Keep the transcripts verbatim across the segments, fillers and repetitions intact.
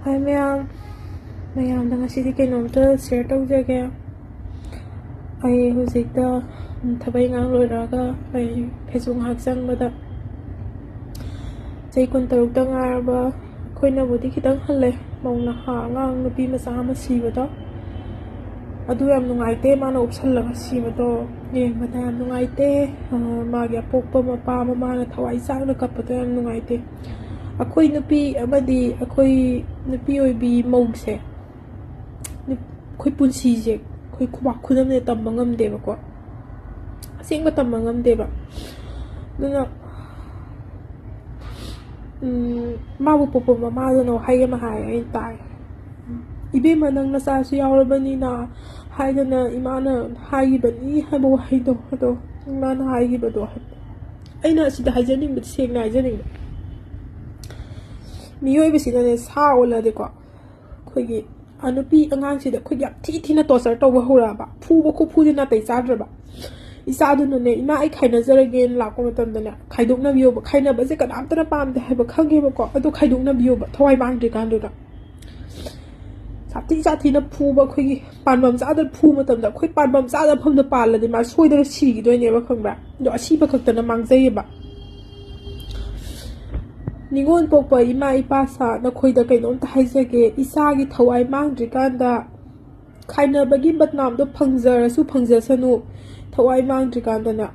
ꯍꯥꯏ ꯃꯌꯥꯝ, ꯃꯌꯥꯝꯗ ꯉꯁꯤꯗꯤ ꯀꯩꯅꯣꯝꯇ ꯁꯤꯌꯔ ꯇꯧꯖꯒꯦ꯫ ꯑꯩ ꯍꯧꯖꯤꯛꯇ, ꯎꯝ, ꯊꯕꯛ ꯏꯪꯈꯥꯡ ꯂꯣꯏꯔꯛꯑꯒ ꯑꯩ ꯐꯦꯁꯕꯨꯛ ꯉꯥꯏꯍꯥꯛ ꯆꯪꯕꯗ, ꯆꯍꯤ ꯀꯨꯟꯇꯔꯨꯛꯇ ꯉꯥꯏꯔꯕ, ꯑꯩꯈꯣꯏꯅꯕꯨꯗꯤ ꯈꯤꯇꯪ ꯍꯜꯂꯦ, ꯃꯧ ꯅꯍꯥ ꯑꯉꯥꯡ ꯅꯨꯄꯤ ꯃꯆꯥ ꯑꯃ ꯁꯤꯕꯗꯣ, ꯑꯗꯨ ꯌꯥꯝ ꯅꯨꯡꯉꯥꯏꯇꯦ꯫ ꯃꯥꯅ ꯎꯞꯁꯜꯂꯒ ꯁꯤꯕꯗꯣ ꯌꯦꯡꯕꯗ ꯌꯥꯝ ꯅꯨꯡꯉꯥꯏꯇꯦ꯫ ꯑ, ꯃꯥꯒꯤ ꯑꯄꯣꯛꯄ ꯃꯄꯥ ꯃꯃꯥꯅ ꯊꯋꯥꯏ ꯆꯥꯛꯅ ꯀꯞꯄꯗꯣ ꯌꯥꯝ ꯅꯨꯡꯉꯥꯏꯇꯦ꯫ ꯑꯩꯈꯣꯏ ꯅꯨꯄꯤ ꯑꯃꯗꯤ ꯑꯩꯈꯣꯏ ꯅꯨꯄꯤ ꯑꯣꯏꯕꯤ ꯃꯧꯁꯦ, ꯅꯨ-, ꯑꯩꯈꯣꯏ ꯄꯨꯟꯁꯤꯁꯦ ꯑꯩꯈꯣꯏ ꯈꯨꯕꯥꯛ ꯈꯨꯗꯝꯅ ꯇꯝꯕ ꯉꯝꯗꯦꯕꯀꯣ, ꯑꯁꯦꯡꯕ ꯇꯝꯕ ꯉꯝꯗꯦꯕ꯫ ꯑꯗꯨꯅ, ꯎꯝ, ꯃꯥꯕꯨ ꯄꯣꯛꯄ ꯃꯃꯥꯗꯨꯅ ꯋꯥꯍꯩ ꯑꯃ ꯍꯥꯏ, ꯑꯩꯅ ꯇꯥꯏ, "ꯏꯕꯦꯝꯃ, ꯅꯪ ꯅꯆꯥꯁꯨ ꯌꯥꯎꯔꯕꯅꯤꯅ" ꯍꯥꯏꯗꯅ ꯏꯃꯥꯅ ꯍꯥꯏꯈꯤꯕꯅꯤ ꯍꯥꯏꯕ ꯋꯥꯍꯩꯗꯣ, ꯑꯗꯣ ꯏꯃꯥꯅ ꯍꯥꯏꯈꯤꯕꯗꯣ, ꯑꯩꯅ ꯑꯁꯤꯗ ꯍꯥꯏꯖꯅꯤꯡꯕꯗꯤ, ꯁꯦꯡꯅ ꯍꯥꯏꯖꯅꯤꯡꯕ, ꯃꯤꯑꯣꯏꯕꯁꯤꯅꯅꯦ, ꯁꯥ ꯑꯣꯜꯂꯗꯤꯀꯣ, ꯑꯩꯈꯣꯏꯒꯤ, ꯑ, ꯅꯨꯄꯤ ꯑꯉꯥꯡꯁꯤꯗ ꯑꯩꯈꯣꯏꯒꯤ ꯌꯥꯝ ꯊꯤ ꯊꯤꯅ ꯇꯣꯔꯆꯔ ꯇꯧꯕ ꯍꯧꯔꯛꯑꯕ, ꯐꯨꯕ ꯈꯨꯐꯨꯁꯦ ꯅꯥꯇꯩ ꯆꯥꯗ꯭ꯔꯕ꯫ ꯏꯆꯥꯗꯨꯅꯅꯦ, "ꯏꯃꯥ, ꯑꯩ ꯈꯥꯏꯅꯖꯔꯒꯦꯅ" ꯂꯥꯛꯄ ꯃꯇꯝꯗꯅꯦ, ꯈꯥꯏꯗꯣꯛꯅꯕꯤꯌꯣꯕ꯫ ꯈꯥꯏꯅꯕꯁꯦ ꯀꯅꯥꯝꯇꯅ ꯄꯥꯝꯗꯦ ꯍꯥꯏꯕ ꯈꯪꯉꯦꯕꯀꯣ, ꯑꯗꯣ ꯈꯥꯏꯗꯣꯛꯅꯕꯤꯌꯣꯕ ꯊꯋꯥꯏ ꯃꯥꯡꯗ꯭ꯔꯤꯀꯥꯟꯗꯨꯗ꯫ ꯁꯥꯊꯤ ꯁꯥꯊꯤꯅ ꯐꯨꯕ, ꯑꯩꯈꯣꯏꯒꯤ ꯄꯥꯟꯕꯝ ꯆꯥꯗ ꯐꯨꯕ ꯃꯇꯝꯗ, ꯑꯩꯈꯣꯏ ꯄꯥꯟꯕꯝ ꯆꯥꯗ ꯃꯐꯝꯗ ꯄꯥꯜꯂꯗꯤ ꯃꯥ ꯁꯣꯏꯗꯅ ꯁꯤꯈꯤꯗꯣꯏꯅꯦꯕ, ꯈꯪꯕ꯭ꯔꯥ? ꯑꯗꯣ ꯑꯁꯤꯕ ꯈꯛꯇꯅ ꯃꯥꯡꯖꯩꯌꯦꯕ꯫ ꯅꯤꯉꯣꯜ ꯄꯣꯛꯄ ꯏꯃꯥ ꯏꯄꯥ ꯁꯥ, ꯅꯈꯣꯏꯗ ꯀꯩꯅꯣꯝꯇ ꯍꯥꯏꯖꯒꯦ, ꯏꯆꯥꯒꯤ ꯊꯋꯥꯏ ꯃꯥꯡꯗ꯭ꯔꯤꯀꯥꯟꯗ, ꯈꯥꯏꯅꯕꯒꯤ ꯕꯗꯅꯥꯝꯗꯣ ꯐꯪꯖꯔꯁꯨ ꯐꯪꯖꯁꯅꯨ, ꯊꯋꯥꯏ ꯃꯥꯡꯗ꯭ꯔꯤꯀꯥꯟꯗꯅ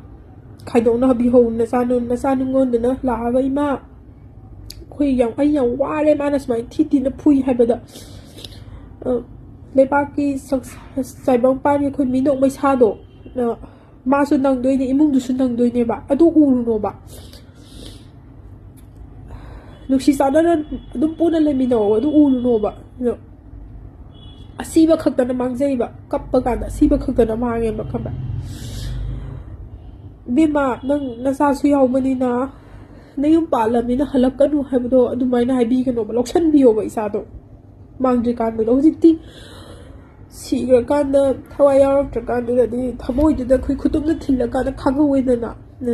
ꯈꯥꯏꯗꯣꯛꯅꯕꯤꯍꯧ꯫ ꯅꯆꯥꯅꯨ-, ꯅꯆꯥ ꯅꯨꯡꯉꯣꯟꯗꯨꯅ ꯂꯥꯛꯑꯒ, "ꯏꯃꯥ, ꯑꯩꯈꯣꯏ ꯌꯥꯝ, ꯑꯩ ꯌꯥꯝ ꯋꯥꯔꯦ, ꯃꯥꯅ ꯁꯨꯃꯥꯏꯅ ꯊꯤ ꯊꯤꯅ ꯐꯨꯏ" ꯍꯥꯏꯕꯗ, ꯑ, ꯂꯩꯕꯥꯛꯀꯤ ꯁꯪ-, ꯇꯥꯏꯕꯪꯄꯥꯟꯒꯤ ꯑꯩꯈꯣꯏ ꯃꯤꯅꯣꯛ ꯃꯩꯁꯥꯗꯣ, ꯑ, ꯃꯥꯁꯨ ꯅꯪꯗꯣꯏꯅꯦ, ꯏꯃꯨꯡꯗꯨꯁꯨ ꯅꯪꯗꯣꯏꯅꯦꯕ꯫ ꯑꯗꯨ ꯎꯔꯨꯅꯣꯕ꯫ ꯅꯨꯡꯁꯤ ꯆꯥꯟꯅꯅ ꯑꯗꯨꯝ ꯄꯨꯟꯅ ꯂꯩꯃꯤꯟꯅꯧ, ꯑꯗꯨ ꯎꯔꯨꯅꯣꯕ꯫ ꯑꯗꯣ ꯑꯁꯤꯕ ꯈꯛꯇꯅ ꯃꯥꯡꯖꯩꯕ, ꯀꯞꯄ ꯀꯥꯟꯗ ꯑꯁꯤꯕ ꯈꯛꯇꯅ ꯃꯥꯡꯉꯦꯕ, ꯈꯪꯕ꯭ꯔꯥ? "ꯏꯕꯦꯝꯃ, ꯅꯪ ꯅꯆꯥꯁꯨ ꯌꯥꯎꯕꯅꯤꯅ, ꯅꯌꯨꯝ ꯄꯥꯜꯂꯕꯅꯤꯅ ꯍꯜꯂꯛꯀꯅꯨ" ꯍꯥꯏꯕꯗꯣ ꯑꯗꯨꯃꯥꯏꯅ ꯍꯥꯏꯕꯤꯒꯅꯣꯕ, ꯂꯧꯁꯟꯕꯤꯌꯣꯕ ꯏꯆꯥꯗꯣ꯫ ꯃꯥꯡꯗ꯭ꯔꯤꯀꯥꯟꯗꯨꯗ, ꯍꯧꯖꯤꯛꯇꯤ ꯁꯤꯈ꯭ꯔꯀꯥꯟꯗ, ꯊꯋꯥꯏ ꯌꯥꯎꯔꯛꯇ꯭ꯔꯀꯥꯟꯗꯨꯗꯗꯤ ꯊꯃꯣꯏꯗꯨꯗ ꯑꯩꯈꯣꯏ ꯈꯨꯇꯨꯝꯅ ꯊꯤꯜꯂꯀꯥꯟꯗ ꯈꯪꯍꯧꯋꯦꯗꯅ, ꯑ,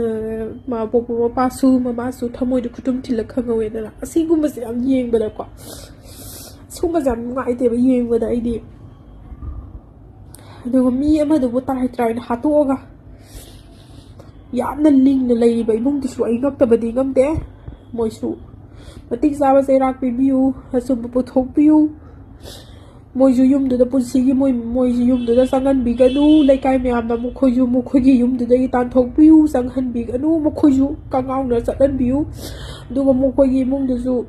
ꯃꯥ ꯄꯣꯛꯄ ꯃꯄꯥꯁꯨ ꯃꯃꯥꯁꯨ ꯊꯃꯣꯏꯗ ꯈꯨꯇꯨꯝ ꯊꯤꯜꯂ ꯈꯪꯍꯧꯋꯦꯗꯅ꯫ ꯑꯁꯤꯒꯨꯝꯕꯁꯦ ꯌꯥꯝ ꯌꯦꯡꯕꯗꯀꯣ, ꯁꯨꯝꯕꯁꯦ ꯌꯥꯝ ꯅꯨꯡꯉꯥꯏꯇꯦꯕ ꯌꯦꯡꯕꯗ ꯑꯩꯗꯤ꯫ ꯑꯗꯨꯒ ꯃꯤ ꯑꯃꯗꯨꯕꯨ ꯇꯔꯥꯏ ꯇꯔꯥꯏꯅ ꯍꯥꯠꯇꯣꯛꯑꯒ ꯌꯥꯝꯅ ꯂꯤꯡꯅ ꯂꯩꯔꯤꯕ ꯏꯃꯨꯡꯗꯨꯁꯨ ꯑꯩ ꯉꯛꯇꯕꯗꯤ ꯉꯝꯗꯦ꯫ ꯃꯣꯏꯁꯨ ꯃꯇꯤꯛ ꯆꯥꯕ ꯆꯩꯔꯥꯛ ꯄꯤꯕꯤꯌꯨ, ꯑꯆꯨꯝꯕ ꯄꯨꯊꯣꯛꯄꯤꯌꯨ꯫ ꯃꯣꯏꯁꯨ ꯌꯨꯝꯗꯨꯗ ꯄꯨꯟꯁꯤꯒꯤ ꯃꯣꯏ ꯃꯣꯏꯁꯨ ꯌꯨꯝꯗꯨꯗ ꯆꯪꯍꯟꯕꯤꯒꯅꯨ꯫ ꯂꯩꯀꯥꯏ ꯃꯌꯥꯝꯅ ꯃꯈꯣꯏꯁꯨ ꯃꯈꯣꯏꯒꯤ ꯌꯨꯝꯗꯨꯗꯒꯤ ꯇꯥꯟꯊꯣꯛꯄꯤꯌꯨ, ꯆꯪꯍꯟꯕꯤꯒꯅꯨ꯫ ꯃꯈꯣꯏꯁꯨ ꯀꯉꯥꯎꯅ ꯆꯠꯍꯟꯕꯤꯌꯨ꯫ ꯑꯗꯨꯒ ꯃꯈꯣꯏꯒꯤ ꯏꯃꯨꯡꯗꯨꯁꯨ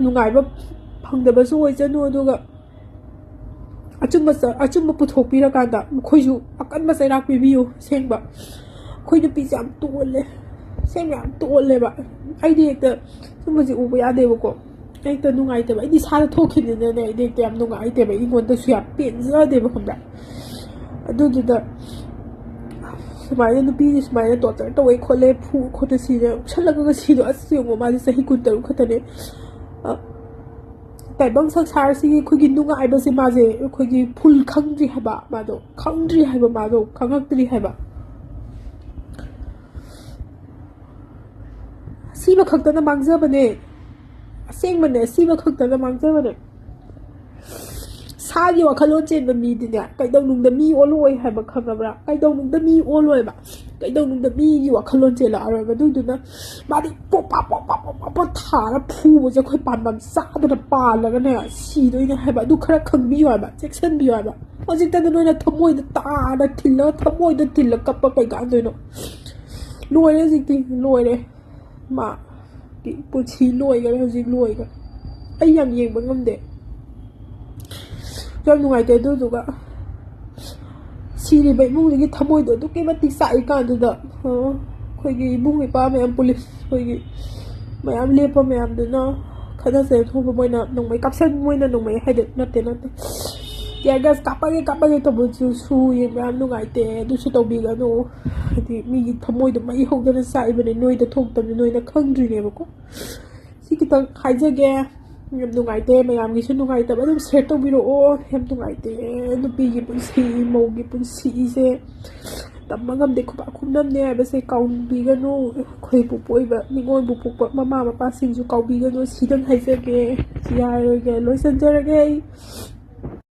ꯅꯨꯡꯉꯥꯏꯕ ꯐꯪꯗꯕꯁꯨ ꯑꯣꯏꯖꯅꯨ꯫ ꯑꯗꯨꯒ ꯑꯆꯨꯝꯕ ꯆ- ꯑꯆꯨꯝꯕ ꯄꯨꯊꯣꯛꯄꯤꯔꯀꯥꯟꯗ ꯃꯈꯣꯏꯁꯨ ꯑꯀꯟꯕ ꯆꯩꯔꯥꯛ ꯄꯤꯕꯤꯌꯨ꯫ ꯑꯁꯦꯡꯕ ꯑꯩꯈꯣꯏ ꯅꯨꯄꯤꯁꯦ ꯌꯥꯝ ꯇꯣꯜꯂꯦ, ꯑꯁꯦꯡꯕ ꯌꯥꯝ ꯇꯣꯜꯂꯦꯕ꯫ ꯑꯩꯗꯤ ꯍꯦꯛꯇ ꯁꯨꯝꯕꯁꯦ ꯎꯕ ꯌꯥꯗꯦꯕꯀꯣ꯫ ꯍꯦꯛꯇ ꯅꯨꯡꯉꯥꯏꯇꯕ, ꯑꯩꯗꯤ ꯏꯁꯥꯗ ꯊꯣꯛꯈꯤꯕꯅꯤꯅꯅꯦ ꯑꯩꯗꯤ ꯍꯦꯛꯇ ꯌꯥꯝ ꯅꯨꯡꯉꯥꯏꯇꯦꯕ, ꯑꯩꯉꯣꯟꯗꯁꯨ ꯌꯥꯝ ꯄꯦꯟꯖꯗꯦꯕ, ꯈꯪꯕ꯭ꯔꯥ? ꯑꯗꯨꯗꯨꯗ ꯁꯨꯃꯥꯏꯅ ꯅꯨꯄꯤꯁꯦ ꯁꯨꯃꯥꯏꯅ ꯇꯣꯔꯆꯔ ꯇꯧꯋꯦ ꯈꯣꯠꯂꯦ, ꯐꯨ ꯈꯣꯠꯇ ꯁꯤꯗ ꯎꯞꯁꯜꯂꯒ ꯁꯤꯗꯣ, ꯑꯁ ꯌꯦꯡꯉꯣ, ꯃꯥꯗꯤ ꯆꯍꯤ ꯀꯨꯟ ꯇꯔꯨꯛ ꯈꯛꯇꯅꯦ꯫ ꯑ, ꯇꯥꯏꯕꯪ ꯁꯪꯁꯥꯔꯁꯤꯒꯤ ꯑꯩꯈꯣꯏꯒꯤ ꯅꯨꯡꯉꯥꯏꯕꯁꯦ ꯃꯥꯁꯦ ꯑꯩꯈꯣꯏꯒꯤ ꯐꯨꯜ ꯈꯪꯗ꯭ꯔꯤ ꯍꯥꯏꯕ, ꯃꯥꯗꯣ ꯈꯪꯗ꯭ꯔꯤ ꯍꯥꯏꯕ, ꯃꯥꯗꯣ ꯈꯪꯉꯛꯇ꯭ꯔꯤ ꯍꯥꯏꯕ꯫ ꯁꯤꯕ ꯈꯛꯇꯅ ꯃꯥꯡꯖꯕꯅꯦ꯫ ꯑꯁꯦꯡꯕꯅꯦ, ꯁꯤꯕ ꯈꯛꯇꯅ ꯃꯥꯡꯖꯕꯅꯦ꯫ ꯁꯥꯒꯤ ꯋꯥꯈꯜꯂꯣꯟ ꯆꯦꯟꯕ ꯃꯤꯗꯤꯅꯦ, ꯀꯩꯗꯧꯅꯨꯡꯗ ꯃꯤ ꯑꯣꯜꯂꯛꯑꯣꯏ ꯍꯥꯏꯕ, ꯈꯪꯉꯕ꯭ꯔꯥ? ꯀꯩꯗꯧꯅꯨꯡꯗ ꯃꯤ ꯑꯣꯜꯂꯣꯏꯕ꯫ ꯀꯩꯗꯧꯅꯨꯡꯗ ꯃꯤꯒꯤ ꯋꯥꯈꯜꯂꯣꯟ ꯆꯦꯜꯂꯛꯑꯔꯣꯏꯕ꯫ ꯑꯗꯨꯗꯨꯅ ꯃꯥꯗꯤ ꯄꯣꯞ ꯄꯥ, ꯄꯣꯞ ꯄꯥ, ꯄꯣꯞ ꯄꯥ, ꯄꯣꯞ ꯊꯥꯔ ꯐꯨꯕꯁꯦ ꯑꯩꯈꯣꯏ ꯄꯥꯟꯕꯝ ꯆꯥꯗꯅ ꯄꯥꯜꯂꯒꯅꯦ ꯁꯤꯗꯣꯏꯅꯦ ꯍꯥꯏꯕ꯫ ꯑꯗꯨ ꯈꯔ ꯈꯪꯕꯤꯌꯨ ꯍꯥꯏꯕ, ꯆꯦꯛꯁꯤꯟꯕꯤꯌꯨ ꯍꯥꯏꯕ꯫ ꯍꯧꯖꯤꯛꯇꯗ ꯅꯣꯏꯅ ꯊꯃꯣꯏꯗ ꯇꯥꯅ ꯊꯤꯜꯂꯒ, ꯊꯃꯣꯏꯗ ꯊꯤꯜꯂ ꯀꯞꯄ ꯀꯩ ꯀꯥꯟꯗꯣꯏꯅꯣ? ꯂꯣꯏꯔꯦ ꯍꯧꯖꯤꯛꯇꯤ, ꯂꯣꯏꯔꯦ꯫ ꯃꯥ ꯄꯨꯟꯁꯤ ꯂꯣꯏꯈꯔꯦ, ꯍꯧꯖꯤꯛ ꯂꯣꯏꯈꯔꯦ꯫ ꯑꯩ ꯌꯥꯝ ꯌꯦꯡꯕ ꯉꯝꯗꯦ, ꯌꯥꯝ ꯅꯨꯡꯉꯥꯏꯇꯦ꯫ ꯑꯗꯨꯗꯨꯒ ꯁꯤꯔꯤꯕ ꯏꯃꯨꯡꯗꯨꯒꯤ ꯊꯃꯣꯏꯗꯣ ꯑꯗꯨꯛꯀꯤ ꯃꯇꯤꯛ ꯆꯥꯛꯏ ꯀꯥꯟꯗꯨꯗ, ꯑ, ꯑꯩꯈꯣꯏꯒꯤ ꯏꯕꯨꯡ ꯏꯄꯥ ꯃꯌꯥꯝ, ꯄꯨꯂꯤꯁ ꯑꯩꯈꯣꯏꯒꯤ ꯃꯌꯥꯝ ꯂꯦꯞꯄ ꯃꯌꯥꯝꯗꯨꯅ ꯈꯠꯅ ꯆꯩꯅ ꯊꯣꯛꯄ, ꯃꯣꯏꯅ ꯅꯣꯡꯃꯩ ꯀꯥꯞꯁꯟ, ꯃꯣꯏꯅ ꯅꯣꯡꯃꯩ ꯍꯥꯏꯗꯤ ꯅꯠꯇꯦ, ꯅꯠꯇꯦ, tear gas ꯀꯥꯞꯄꯒꯦ, ꯀꯥꯞꯄꯒꯦ ꯇꯧꯕꯗꯨꯁꯨ ꯌꯦꯡꯕ ꯌꯥꯝ ꯅꯨꯡꯉꯥꯏꯇꯦ꯫ ꯑꯗꯨꯁꯨ ꯇꯧꯕꯤꯒꯅꯨ꯫ ꯍꯥꯏꯗꯤ ꯃꯤꯒꯤ ꯊꯃꯣꯏꯗꯣ ꯃꯩ ꯍꯧꯗꯅ ꯆꯥꯛꯏꯕꯅꯦ, ꯅꯣꯏꯗ ꯊꯣꯛꯇꯕꯅꯤ, ꯅꯣꯏꯅ ꯈꯪꯗ꯭ꯔꯤꯅꯦꯕꯀꯣ꯫ ꯁꯤ ꯈꯤꯇꯪ ꯍꯥꯏꯖꯒꯦ꯫ ꯌꯥꯝ ꯅꯨꯡꯉꯥꯏꯇꯦ, ꯃꯌꯥꯝꯒꯤꯁꯨ ꯅꯨꯡꯉꯥꯏꯇꯕ ꯑꯗꯨꯝ share ꯇꯧꯕꯤꯔꯛꯑꯣ꯫ ꯌꯥꯝ ꯅꯨꯡꯉꯥꯏꯇꯦ, ꯅꯨꯄꯤꯒꯤ ꯄꯨꯟꯁꯤ, ꯃꯧꯒꯤ ꯄꯨꯟꯁꯤꯁꯦ꯫ ꯇꯝꯕ ꯉꯝꯗꯦ, ꯈꯨꯕꯥꯛ ꯈꯨꯅꯝꯅꯦ ꯍꯥꯏꯕꯁꯦ ꯀꯥꯎꯕꯤꯒꯅꯨ꯫ ꯑꯩꯈꯣꯏꯕꯨ ꯄꯣꯛꯏꯕ ꯅꯤꯉꯣꯜꯕꯨ ꯄꯣꯛꯄ ꯃꯃꯥ ꯃꯄꯥꯁꯤꯡꯁꯨ ꯀꯥꯎꯕꯤꯒꯅꯨ꯫ ꯁꯤꯗꯪ ꯍꯥꯏꯖꯒꯦ꯫ ꯌꯥꯔꯣꯏꯒꯦ, ꯂꯣꯏꯁꯤꯟꯖꯔꯒꯦ ꯑꯩ꯫